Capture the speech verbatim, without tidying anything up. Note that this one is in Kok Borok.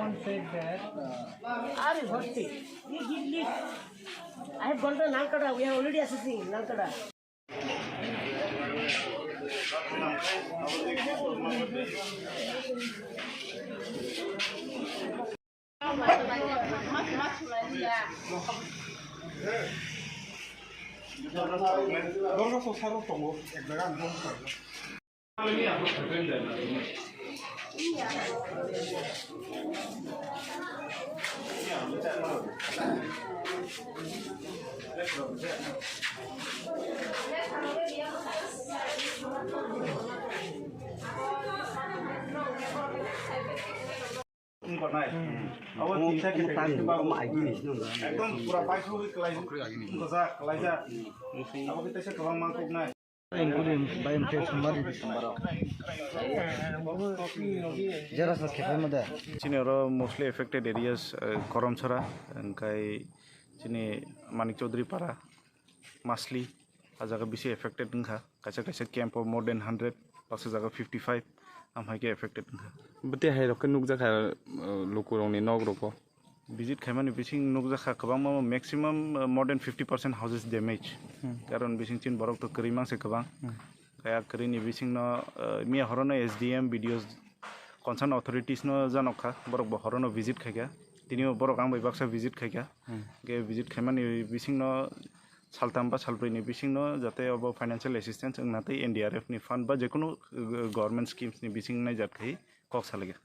Are bhakti, you give leaf. I have gone to Nalkada. We are already assessing Nalkada. Wngkha nai. Abo tinta khe ekdom pura paithogwi kwlai. Wngkha jak, kwlaijak. Abo khe teisa kwbangma kok nai. Jera sa khe ma da. Chini oro mostly affected areas, eh, Koromchara, hwnkhe chini Manik Chaudhary Para, Masli, a jaga bisi affected wngkha. Kaisa kaisa camp o more than hundred, baksa jaga fifty five, amhai khe affected wngkha. Bwtwi hai rok khe nukjakha, uh, lukurokni nok rok o. Visit khaimani bising nukjakha kwbangma, maximum, uh, more than fifty percent houses damage. Hmm. Karon bising chin borok to kwrwi mangse kwbang. Hmm. Kaya kwrwini bisingno, uh, miya horono S D M, B D O, concern authorities no janok kha, borok bo horono visit khaikha. Tini bo borok ang bai baksa visit khaikha. Hmm. Hwnkhe visit khaimani bisingno saltham ba salbrwini bisingno jate obo financial assistance wngna tei N D R F ni fund ba jekunu, uh, government schemes ni bising naijak khai kok salaikha.